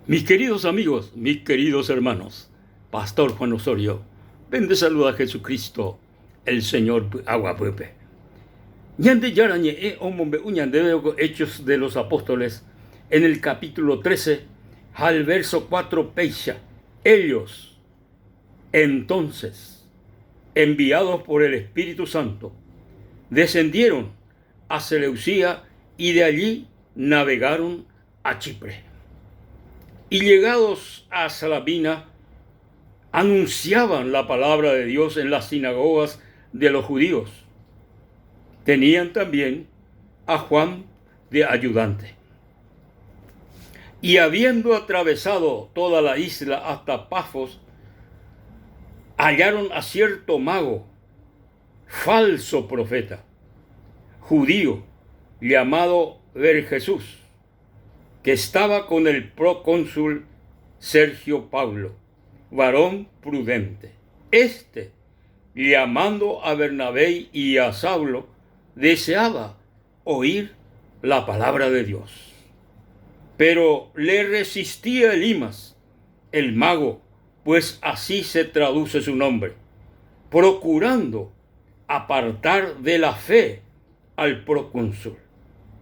Mis queridos amigos, mis queridos hermanos, Pastor Juan Osorio, pende saluda Jesucristo, el Señor py'aguapýpe. Ñandejára Ñe'ẽ omombe'u ñandéve Hechos de los Apóstoles en el capítulo 13 ha el verso 4 péicha, Ellos, entonces, enviados por el Espíritu Santo, descendieron a Seleucía y de allí navegaron a Chipre. Y llegados a Salamina, anunciaban la palabra de Dios en las sinagogas de los judíos. Tenían también a Juan de ayudante. Y habiendo atravesado toda la isla hasta Pafos, hallaron a cierto mago, falso profeta, judío, llamado Jesús, que estaba con el procónsul Sergio Pablo, varón prudente. Este, llamando a Bernabé y a Saulo, deseaba oír la palabra de Dios. Pero le resistía Elimas, el mago, pues así se traduce su nombre, procurando apartar de la fe al procónsul.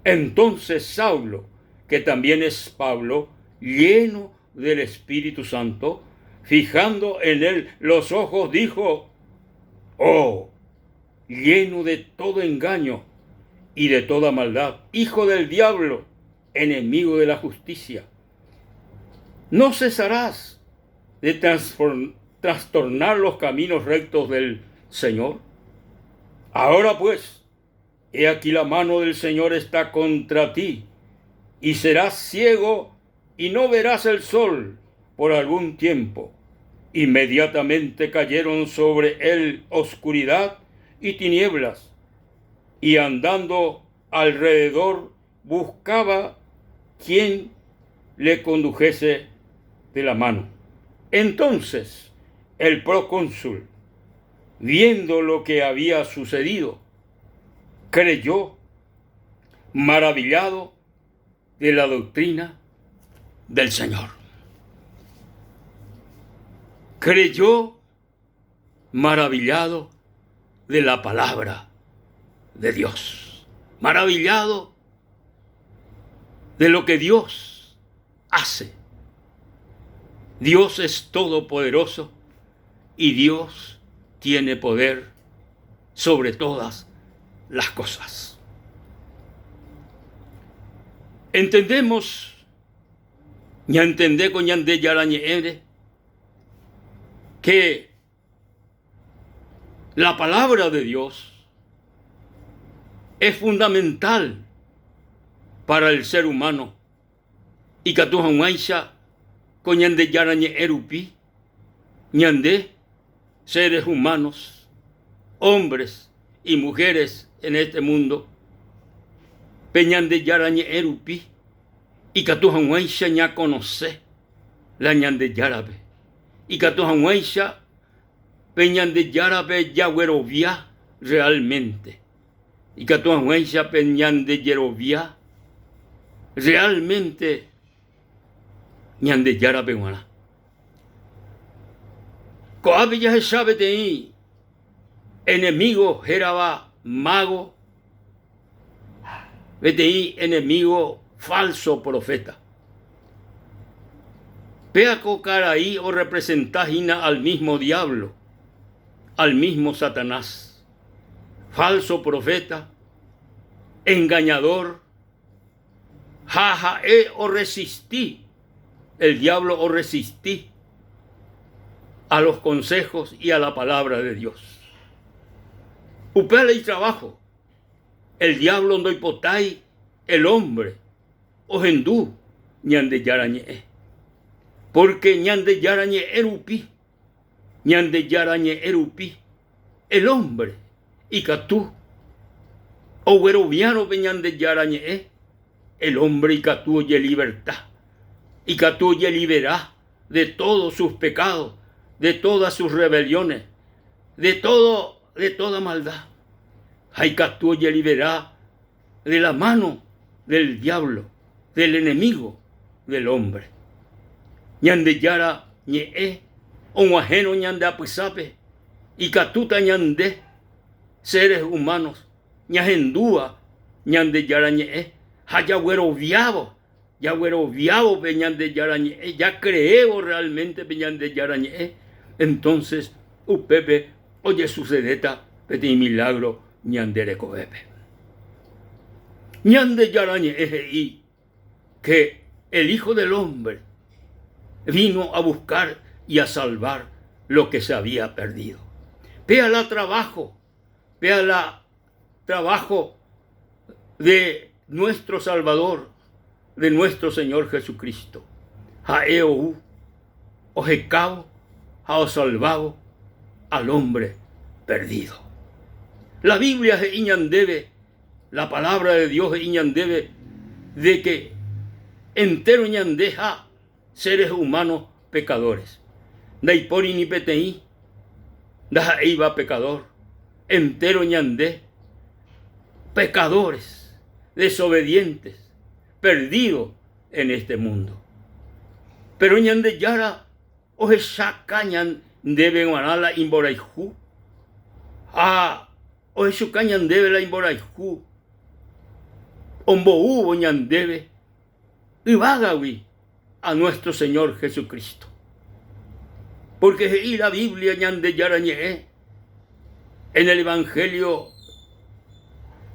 Entonces Saulo, que también es Pablo, lleno del Espíritu Santo, fijando en él los ojos, dijo, Oh, lleno de todo engaño y de toda maldad, hijo del diablo, enemigo de la justicia, no cesarás de trastornar los caminos rectos del Señor. Ahora pues, he aquí la mano del Señor está contra ti, y serás ciego y no verás el sol por algún tiempo. Inmediatamente cayeron sobre él oscuridad y tinieblas, y andando alrededor buscaba quien le condujese de la mano. Entonces el procónsul, viendo lo que había sucedido, creyó, maravillado de la doctrina del Señor. Creyó maravillado de la palabra de Dios, maravillado de lo que Dios hace. Dios es todopoderoso y Dios tiene poder sobre todas las cosas. Entendemos, ñantende ko Ñandejára ñe'ẽre, que la palabra de Dios es fundamental para el ser humano ikatu hag̃uáicha ko Ñandejára ñe'ẽ rupi ñande seres humanos, hombres y mujeres en este mundo, pe Ñandejára ñe'ẽ rupi ikatu hag̃uáicha ñakonose la Ñandejárape, ikatu hag̃uáicha pe Ñandejárape jaguerovia realmente, ikatu hag̃uáicha pe ñandejerovia realmente Ñandejárape g̃uarã. Ko'ápe jahecha peteĩ enemigo hérava mago, peteĩ enemigo falso profeta. Péa ko karai orrepresenta hína al mismo diablo, al mismo Satanás. Falso profeta, engañador, ha ha'e orresisti, el diablo orresisti a los consejos y a la palabra de Dios. Upéva itrabajo. El diablo ndoipotái el hombre ohendu Ñandejára ñe'ẽ. Porque Ñandejára ñe'ẽ rupi, Ñandejára ñe'ẽ rupi, el hombre ikatu ogueroviárõ pe Ñandejára ñe'ẽ, el hombre ikatu ojeliberta, ikatu ojelibera de todos sus pecados, de todas sus rebeliones, de todo, de toda maldad. Ha ikatu ojelibera de la mano del diablo, del enemigo del hombre. Ñandejára ñe'ẽ og̃uahẽrõ ñande apysápe, ikatúta ñande seres humanos ñahendúva Ñandejára ñe'ẽ ha jagueroviávo, jagueroviávo pe Ñandejára ñe'ẽ, jacreévo realmente pe Ñandejára ñe'ẽ, entonces upépe ojesucedéta peteĩ milagro ñande rekovépe. Ñandejára ñe'ẽ he'i que el Hijo del Hombre vino a buscar y a salvar lo que se había perdido. Péa la trabajo, péa la trabajo de nuestro Salvador, de nuestro Señor Jesucristo. Ha'e ou ohekávo ha osalvávo al hombre perdido. La Biblia he'i ñandéve, la palabra de Dios he'i ñandéve de que entero ñande ha seres humanos pecadores. Ndaipóri ni peteĩ ndaha'éiva pecador, entero ñande pecadores, desobedientes, perdidos en este mundo. Pero Ñandejára ohechaka ñandéve g̃uarã la imborayhu ha ohechuka ñandéve la imborayhu omboúvo ñandéve yvágagui a nuestro Señor Jesucristo. Porque he'i la Biblia Ñandejára ñe'ẽ en el Evangelio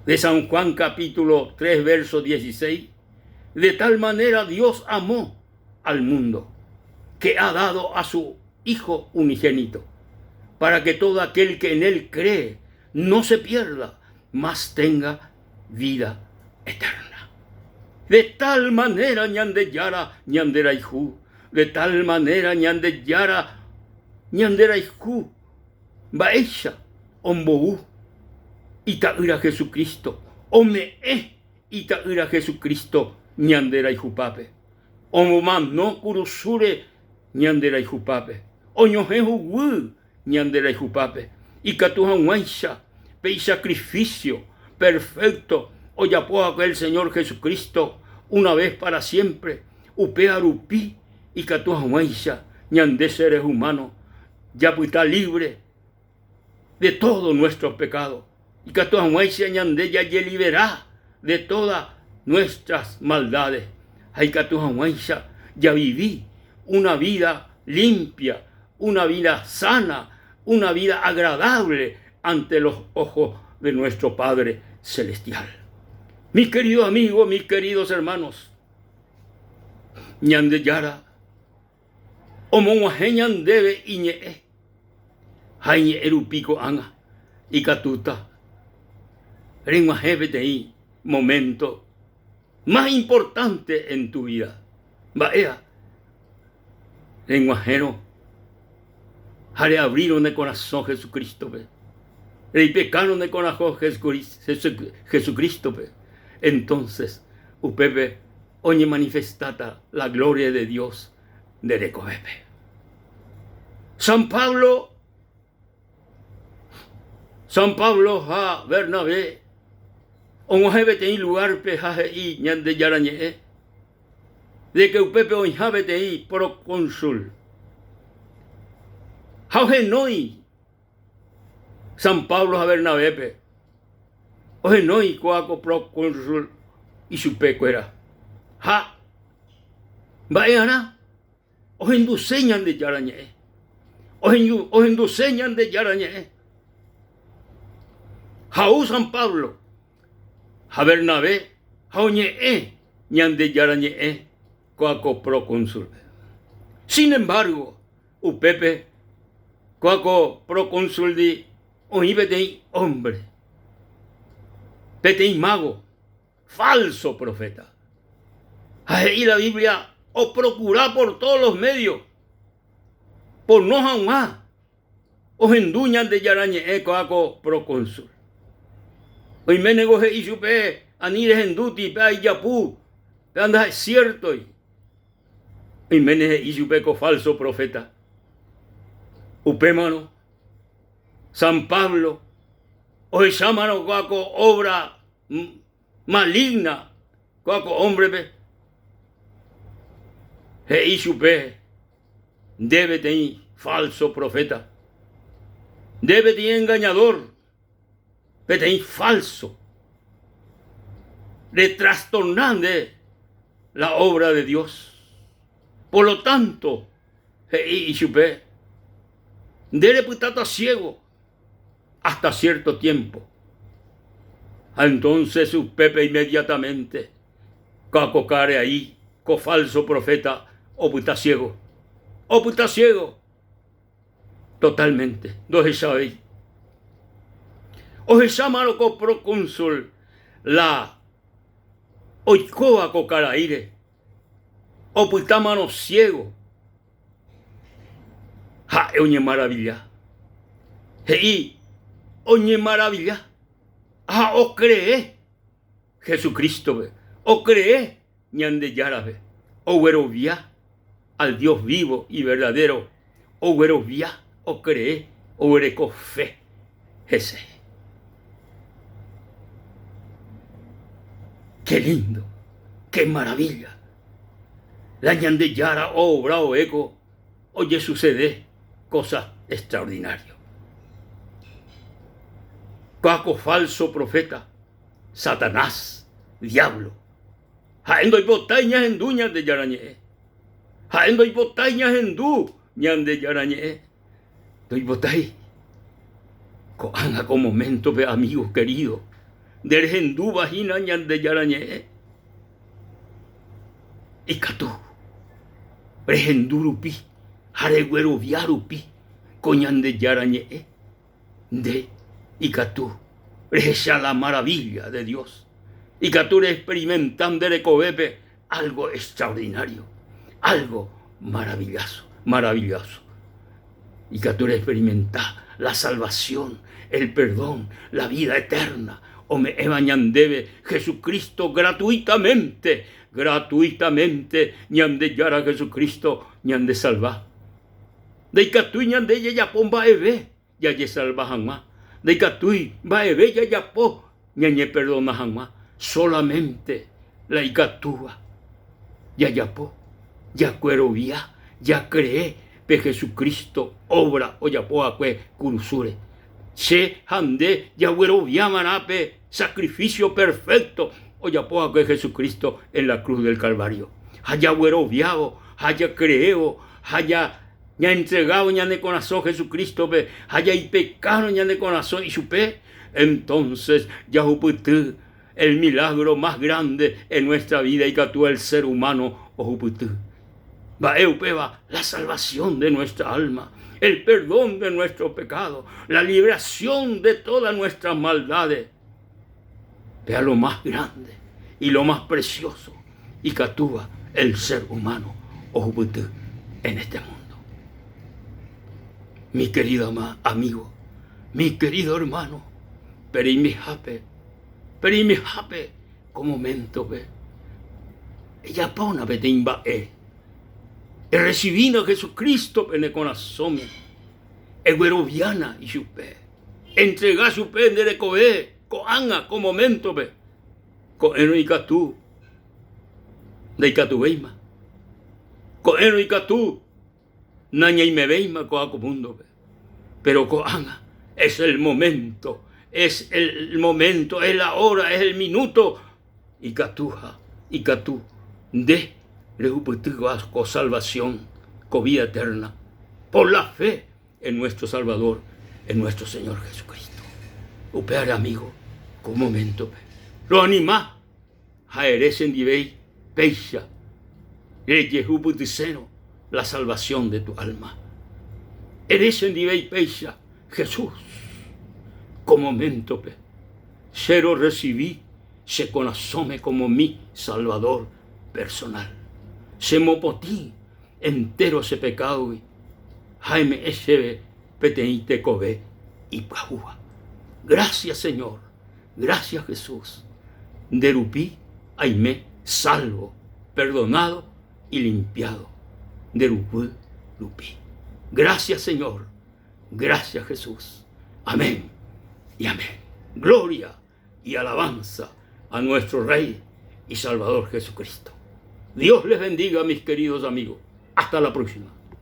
de San Juan capítulo 3 verso 16, de tal manera Dios amó al mundo que ha dado a su Hijo unigénito, para que todo aquel que en él cree no se pierda, mas tenga vida eterna. De tal manera Ñandejára ñanderayhu, de tal manera Ñandejára ñanderayhu mba'éicha ombou Ita'ýra Jesucristo, ome'ẽ Ita'ýra Jesucristo ñanderayhupápe, omomano kurusúre ñanderayhupápe, oñohẽ huguy ñande rayhupápe, ikatu hag̃uáicha pe isacrificio perfecto ojapo va'ekue el Señor Jesucristo una vez para siempre, upéva rupi ikatu hag̃uáicha ñande seres humanos japyta libre de todos nuestros pecados, ikatu hag̃uáicha ñande jajelibera de todas nuestras maldades ha ikatu hag̃uáicha javivi una vida limpia, una vida sana, una vida agradable ante los ojos de nuestro Padre Celestial. Mis queridos amigos, mis queridos hermanos, Ñandejára omog̃uahẽ ñandéve iñe'ẽ ha iñe'ẽ rupi ko'ág̃a ikatúta reg̃uahẽ peteĩ momento más importante en tu vida. Mba'éa? Reg̃uahẽrõ ha reabrírõ ne korasõ Jesucristo-pe, reipekárõ ne korasõ Jesucristo-pe, entonces upépe oñemanifestáta la gloria de Dios nde rekovépe. San Pablo, San Pablo ha Bernabé og̃uahẽ peteĩ lugárpe ha he'i Ñandejára Ñe'ẽ de que upépe oĩha peteĩ procónsul ha ohenói San Pablo ha Bernabépe ohenói kóa ko procónsul ichupe kuéra. Ha mba'e'arã ohenduse Ñandejára ñe'ẽ. Ohenduse Ñandejára ñe'ẽ. Ha ou San Pablo ha Bernabé ha oñe'ẽ Ñandejára ñe'ẽ kóa ko procónsulpe. Sin embargo, Upépe kóa ko procónsulndi oĩ peteĩ hombre, peteĩ mago, falso profeta. Ha he'i la Biblia oprocura por todos los medios pono hag̃ua ohendu Ñandejára ñe'ẽ kóa ko procónsul. Oiménego he'i chupe ani rehendúti pe ijapu, pe ndaha'esiértoi. Oiméne he'i chupe ko falso profeta. Upémarõ San Pablo ohechámarõ kóa ko obra maligna kóa ko hombre-pe, he'i chupe. Nde peteĩ falso profeta, nde peteĩ engañador, peteĩ falso, retrastorna nde la obra de Dios. Por lo tanto, he'i ichupe, nde repytáta ciego hasta cierto tiempo. Ha entonces upépe inmediatamente ko akokáre ko falso profeta opyta ciego. Opyta ciego totalmente, ndohechavéi. Ohechámarõ ko procónsul la oikóva ko karaíre, opytámarõ ciego, ha'e oñemaravilla. He'i oñemaravilla ha ocree Jesucristo-pe, ocree Ñandejárape, oguerovia al Dios vivo y verdadero, oguerovia, ocree, oguereko fe hese. Qué lindo, qué maravilla la Ñandejára obra oéko ojesucede cosas extraordinario. Kóa ko falso profeta, Satanás, diablo, ha'e ndoipotái ñahendu Ñandejára ñe'ẽ. Ha'e ndoipotái ñahendu Ñandejára ñe'ẽ. Ndoipotái. Ko'ág̃a ko momento-pe, amigos queridos, nde rehendúva hína Ñandejára ñe'ẽ. Ikatu rehendu rupi ha reguerovia rupi ko Ñandejára ñe'ẽ, nde ikatu rehecha la maravilla de Dios. Ikatu reexperimenta nde rekovépe algo extraordinario, algo maravilloso, maravilloso. Ikatu reexperimenta la salvación, el perdón, la vida eterna ome'ẽva ñandéve Jesucristo gratuitamente, gratuitamente Ñandejára Jesucristo ñandesalva. Ndaikatúi ñande jajapo mba'eve jajesalva hag̃ua, ndaikatúi mba'eve jajapo ñañeperdona hag̃ua, solamente la ikatúva jajapo, jakuerovia, jacree pe Jesucristo obra ojapo va'ekue kurusúre. Che ha nde jaguerovia va'erã pe sacrificio perfecto ojapo va'ekue Jesucristo en la cruz del Calvario. Ha jagueroviávo, ha jacreévo, ha ñaentregávo ñane korasõ Jesucristo-pe ha jaipekárõ ñane korasõ ichupe, entonces jahupyty el milagro más grande en nuestra vida ikatu el ser humano ohupyty. Mba'e upéva? La salvación de nuestra alma, el perdón de nuestro pecado, la liberación de todas nuestras maldades. Péa lo más grande y lo más precioso ikatúva el ser humano ohupyty en este mundo. Mi querido amigo, mi querido hermano, pereimihápe, pereimihápe ko momento-pe, ejapóna peteĩ mba'e, errecibína Jesucristo-pe ne korasõme, egueroviána ichupe, entrega chupe nde rekove ko'ág̃a ko momento-pe, ko'ẽrõ ikatu ndaikatuvéima, ko'ẽrõ ikatu nañaimevéima ko'ã ko mundo-pe. Pero ko'ág̃a es el momento, es el momento, es la hora, es el minuto ikatuha, ikatu nde rehupyty ko salvación, ko vida eterna, por la fe en nuestro Salvador, en nuestro Señor Jesucristo. Upévare amigo, ko momento-pe, roanima ha ere chendivéi péicha rejehupytysérõ la salvación de tu alma. Ere chendivéi péicha, Jesús, ko momento-pe che rorresivi che korasõme como mi Salvador personal. Chemopotĩ entéro che pekádogui ha eme'ẽ chéve peteĩ tekove ipyahúva. Gracias, Señor. Gracias, Jesús. Nde rupi aime salvo, perdonado y limpiado. Nde ruguy rupi. Gracias, Señor. Gracias, Jesús. Amén y amén. Gloria y alabanza a nuestro Rey y Salvador Jesucristo. Dios les bendiga, mis queridos amigos. Hasta la próxima.